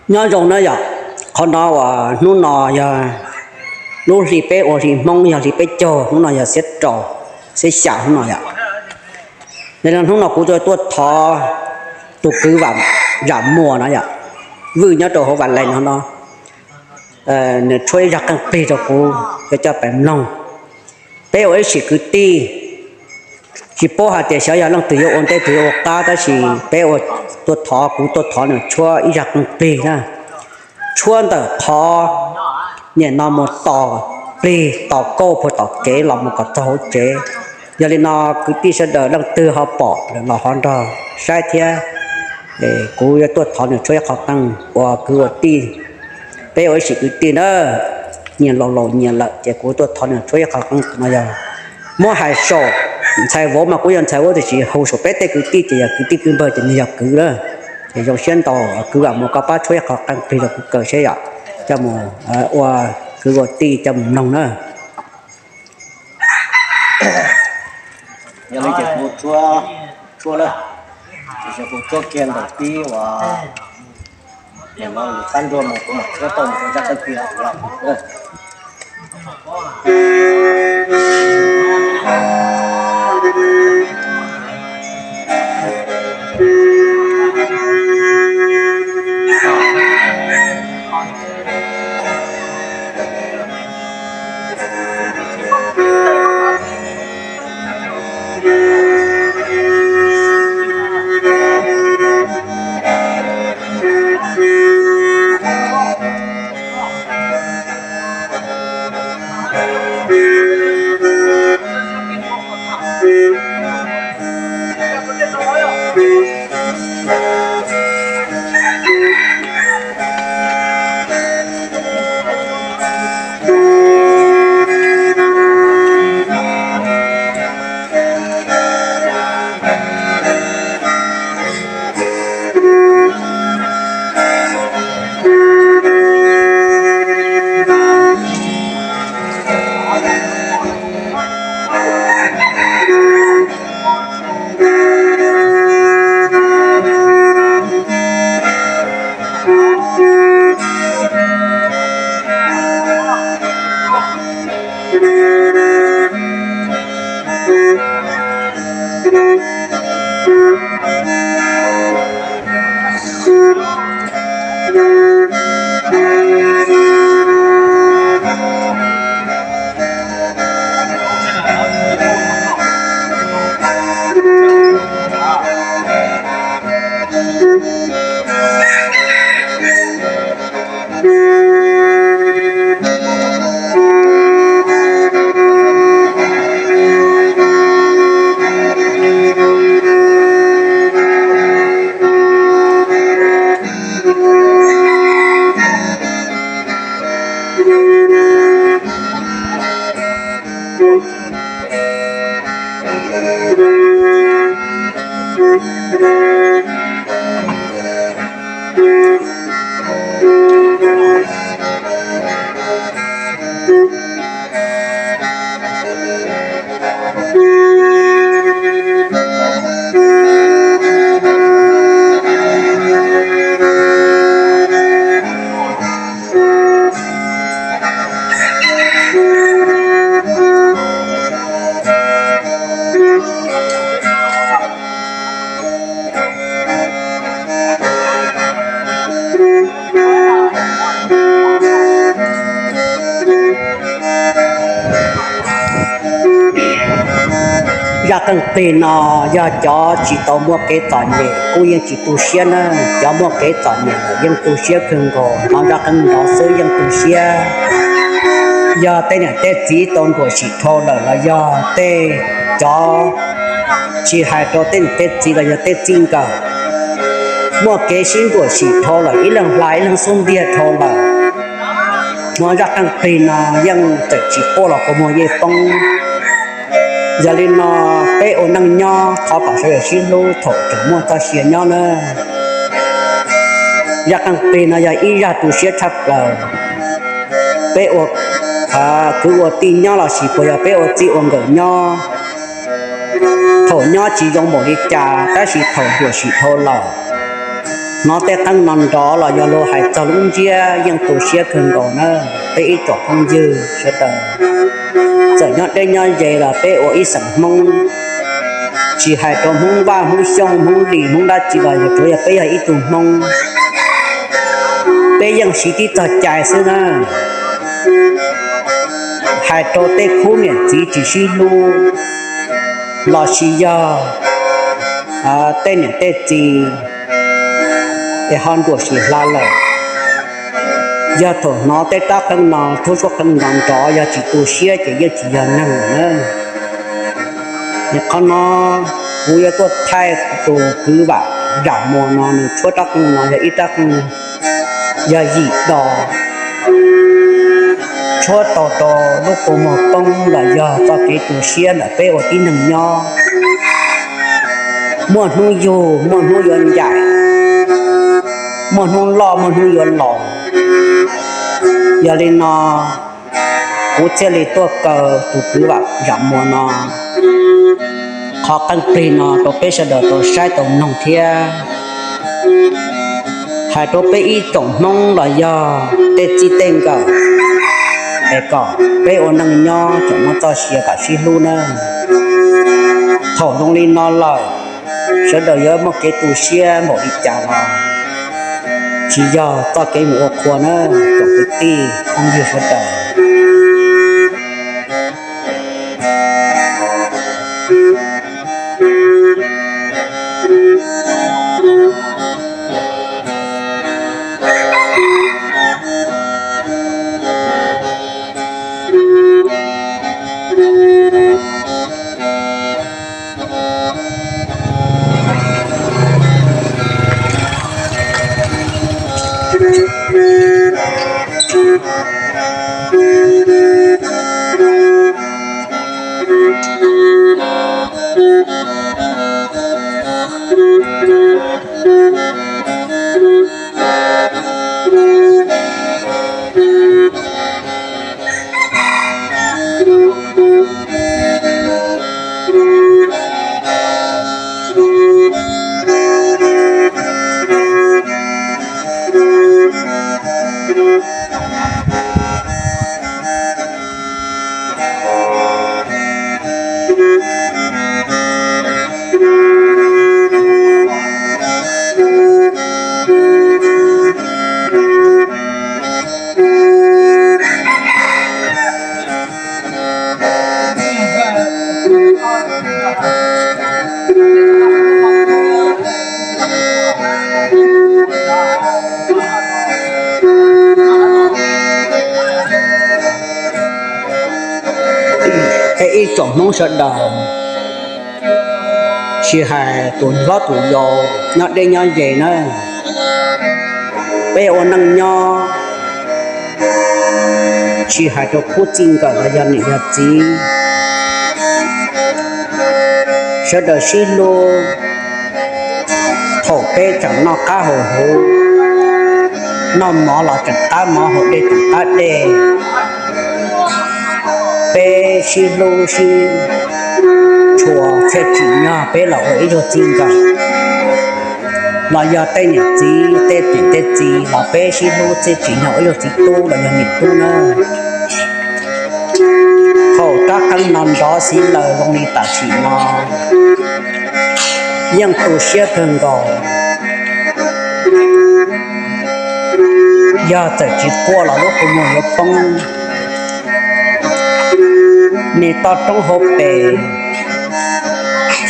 Nyob zoo na yom, qhov no uas hnub no yog lub hli peb ua hli Hmoob yog hli peb caug, hnub no yog xiab rau, xiab xya hnub no yom. Yog li hnub no kuv tuaj thov tus kwv Zam Muas no yom, Vwj nyob rau hauv Vam Lees no no, nws tshuab ib zaj qeej plig rau kuv coj coj pem mloog. Peb ua ib sim kwv tij, tsis paub hais tias xyov yog leej twg yuav ua ntej twg yuav ua qab, tab sis peb ua, tuaj thov, kuv tuaj thov nws tshuab ib zaj qeej plig na, tshuab ntawm qhov niam no mus tos plig tos kauj puag tom kev los mus kom txog hauv tsev. Yog li no kwv tij sawv daws leej twg ho pom los ho nrog saib thiab. Kuv yuav tuaj thov nws tshuab ib qho qeej ua kwv ua tij, peb ua ib sim kwv tij na, nyias laus laus nyias lawm ces kuv tuaj thov nws tshuab ib qho qeej no yog muab hais saum ntxhais vauv mas kuv yog ntxhais vauv tiam sis hu saum peb tej kwv tij ces yog kwv tij kwv npawg ces nws yog kwv lawm. Ces zoo siab ntau, kwv Vam Muas koj pab tshuab ib qho qeej plig rau kuv kawm seb yom, coj mus ua kwv ua tij coj mus mloog na. Yog li ces kuv tshuab, tshuab na, ces kuv tshuab kiag ntawm tib uas nim no lus qab nruag mus kuv mam tshuab tau mus rau zaj qeej plig los. Zaj qeej plig no yog cov tsis tau muaj kev txom nyem kuj yeej tsis tu siab na, cov muaj kev txom nyem yeej tu siab kawg nkaus, hnov zaj qeej nrov xwb yeej tu siab. Yog tej niam tej txiv tau nruam sim dhau lawm los yog tej cov tsis hais rau tej niam tej txiv los yog tej txij nkawm muaj kev sib nruam sim dhau lawm, ib leeg hla ib leeg xub ntiag dhau lawm, hnov zaj qeej plig no yeej txawm tsis quaj los kua muag yeej poob. Yog li no peb ua neej nyob thov kom sawv daws sib hlub thaum tseem muaj txoj sia nyob nawb. Zaj qeej plig no yog ib zaj tu siab tshaj plaws. Peb ua kwv ua tij nyob los sis puas yog peb ua txij ua nkawm nyob, thaum nyob tsis zoo npaum li cas tab sis thaum nruam sim dhau lawm, Hnov tej qeej no nrov los yog luag hais txog lub ntsiab yeej tu siab kawg nkaus na. Peb ib tsoom phooj ywg sawv daws, txawm nyob deb nyob ze los peb ua ib xeem Hmoob, tsis hais rau Hmoob Vaj, Hmoob Xyooj, Hmoob Lis, Hmoob dab tsi los yog tsuav yog peb yog ib tug Hmoob, peb yeej siv tib txoj cai xwb na. Hais rau tej khub niam txiv tsis sib hlub, lossis yog tej niam tej txiv es ho nruam sim hla lawm, yog thaum hnov tej rab qeej no, tub suab qeej no nrov yog tsis tu siab ces yeej tsis yog neeg lawm na. Qhov no kuv yuav tuaj thaij tus kwv Vam Zam Muas no, nws tshuab rab qeej no yog ib rab qeej, yog yim dos, tshuab tau rau lub kua muag poob los yog txoj kev tu siab ntawm peb ua tib neeg nyob. Muaj hnub yug muaj hnub yuav ncaim, muaj hnub loj muaj hnub yuav laus. Yog li no, kuv thiaj li tuaj kaw tus kwv Vam Zam Muas no qhov qeej plig no rau peb sawv daws tau saib tau mloog thiab hais rau peb ib tsoom Hmoob los yog tej txij tej nkawm, es kom peb ua neej nyob tseem muaj txoj sia kom sib hlub nawb. Thaum zoo li no lawm, sawv daws yuav muaj kev tu siab npaum li cas los tsis yog txoj kev mus ua qhua nawb tsoom kwv tij phooj ywg sawv daws. Ib tsoom Hmoob sawv daws, tsis hais tus hlob tus yau, nyob deb nyob ze na, peb ua neej nyob tsis hais rau khub txij nkawm los yog niam yog txiv, sawv daws sib hlub. Thaum peb tseem noj qab haus huv, noj mov los tseem qab mov, haus dej tseem qab dej, peb sib hlub sib tshua thiaj tsim nyog peb los ua ib zaug txij nkawm, los yog tej niam txiv tej niam tej txiv los peb sib hlub thiaj tsim nyog ua ib zaug txiv tub los yog niam tub nawb. Thaum rab qeej no nrov xiv laws zoo li tam sim no, yeej tu siab kawg nkaus. Yog txawm tsis quaj los lub kua muag yuav poob. Niag toj roob hauv pes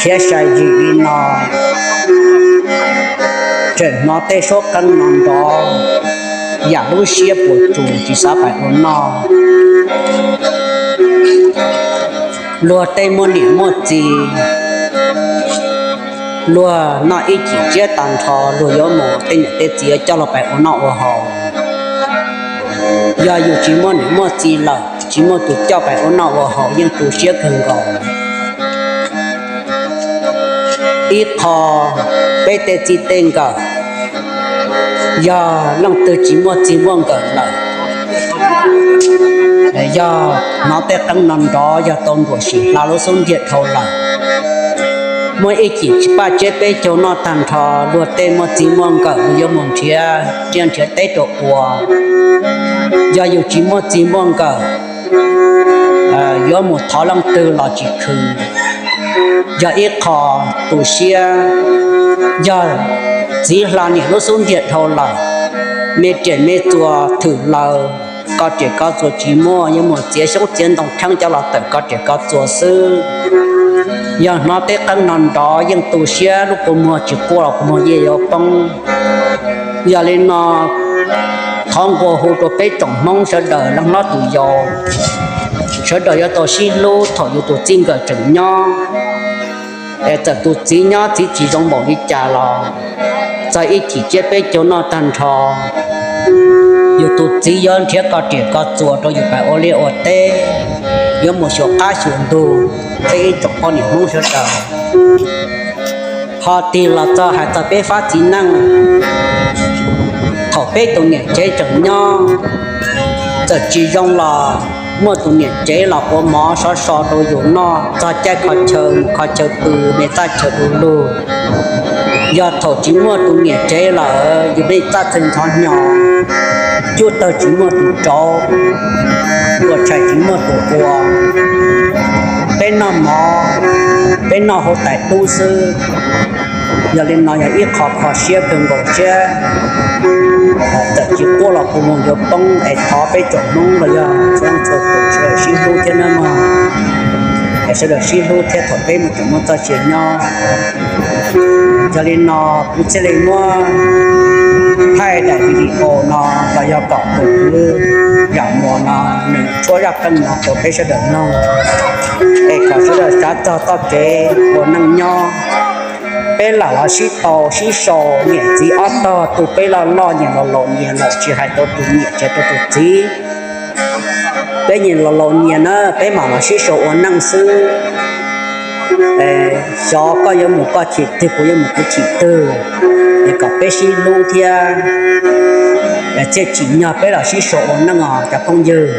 khiav sai zis li no, tseem hnov tej suab qeej no nrov, yam lub siab puas tsus tsis xav pais ua noj. Luag tej muaj niam muaj txiv, luag noj ib chim tsiab tag nrho luag yuav mus, tej niam tej txiv yuav coj luag pais ua noj ua haus. Yog yus tsis muaj niam muaj txiv lawm, tsis muaj tus coj pais ua noj ua haus yeej tu siab kawg nkaus. Ib qho, peb tej txij tej nkawm, yog leej twg tsis muaj txij muaj nkawm lawm, yog hnov tej qeej no nrov yog tau nruam sim hla lub xub ntiag dhau lawm. Muaj ib cim paj tsiab peb caug noj tag nrho, luag tej muaj txij muaj nkawm yuav mus nrhiav tsiaj nrhiav teb rau ua. Yog yus tsis muaj txij muaj nkawm, yuav mus thov leej twg los tsis khwv. Yog ib qho tu siab, yog txiv hlo niam lub xub ntiag dhau lawm, me riam me txuas thwm lawm, koj riam koj txuas tsis muaj, yuav mus txiav xyoob txiav ntoo kheeb coj los tawm koj riam koj txuas xwb. Yog hnov tej qeej no nrov yeej tu siab, lub kua muag tsis quaj los kua muag yeej yuav poob. Yog li no, thov nqua hu rau peb tsoom Hmoob sawv daws leej hlob tus yau, sawv daws yuav tau sib hlub thaum yus tus txij nkawm tseem nyob. Es txawm tus txiv nyob txiv tsis zoo npaum li cas los, txog ib cim tsiab peb caug noj tag nrho, yus tus txiv yuav nrhiav koj riam koj txuas rau yus pab ua liaj ua teb, yuav mus xyuas qab xyuas ntug. Peb ib tsoom poj niam Hmoob sawv daws, ho tig los txog hais txog peb fab txiv neej, thaum peb tus niam tsev tseem nyob, txawm tsis zoo los muaj tus niam tsev los ua mov sov so rau yus noj, txog caij kho chaw mus kho chaw pw, me txaj chaw du lug. Yog thaum tsis muaj tus niam tsev lawm, yus me txaj txhawj ntxhov hnyo, cuaj tawg tsis muaj tus rauv, ua tshais tsis muaj tus ua, peb noj mov, peb noj hauv tais tub xwb. Yog li no yog ib qho kho siab kawg nkaus siab, txawm tsis quaj los kua muag yuav poob. Es thov peb tsoom Hmoob los yog txhua leej txhua tus sawv daws sib hlub thiab nawb mog, es sawv daws sib hlub thiab thaum peb mus tseem muaj txoj sia nyob. Yog li no kuv thiaj li muab thaij daim video no los yog kom tus kwv Zam Muas no nws tshuab zaj qeej no rau peb sawv daws mloog, es kom sawv daws xav txog txoj kev ua neej nyob. Peb lam los sib tau sib sau, niam txiv ob tog tu peb loj loj, nyias los laus nyias lawm, tsis hais rau tus niam tsis hais rau tus txiv. Peb nyias los laus nyias na, peb mam los sib sau ua neej xwb. Xyov koj yuav mus koj chim twg, kuv yuav mus kuv chim twg, es kom peb sib hlub thiab thiaj tsim nyog peb los sib sau ua neej os cov phooj ywg.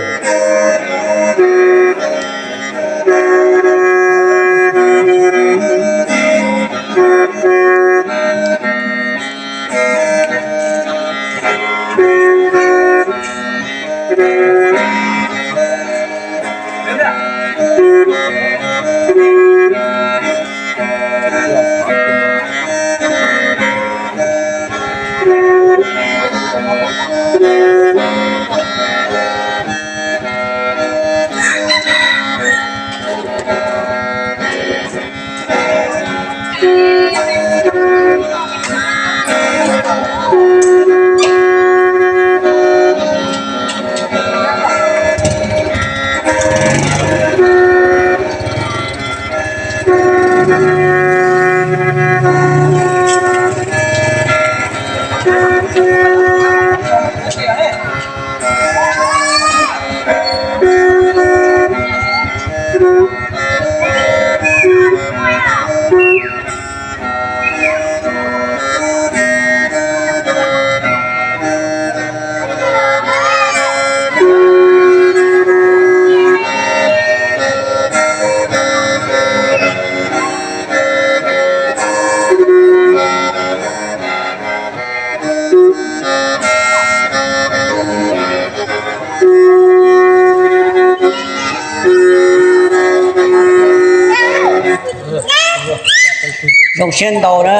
Zoo siab ntau na,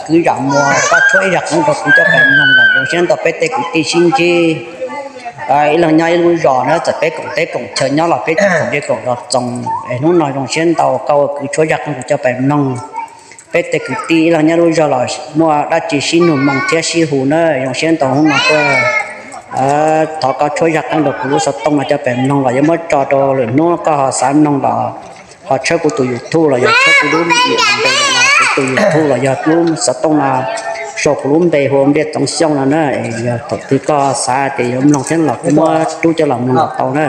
kwv Zam Muas koj tshuab ib zaj qeej rau kuv cov pab mloog lawm. Zoo siab ntau peb tej kwv tij sib ntsib, ib leeg nyob ib lub zos na, txawm peb koom teb koom chaw nyob los peb tsis koom zej koom zos txoos. Es hnub no zoo siab ntau koj ua kwv tshuab zaj qeej rau cov pab mloog. Peb tej kwv tij ib leeg nyob lub zog los muaj dab tsi sib nug moo thiab sib hu na. Zoo siab ntau hnub no tuaj, thov koj tshuab zaj qeej rau kuv lub xov tooj no cov pab mloog los yog muab tso rau lwm hnub koj ho xav mloog los ho tshawb kuv tus YouTube los yog tshawb kuv lub npe, kuv tus YouTube los yog lub xov tooj no, sau kuv lub npe hu Npliaj Txoov Xyooj no na. Yog thaum twg koj xav tias yuav mloog thiab los kuv muab rub coj los mloog los tau na.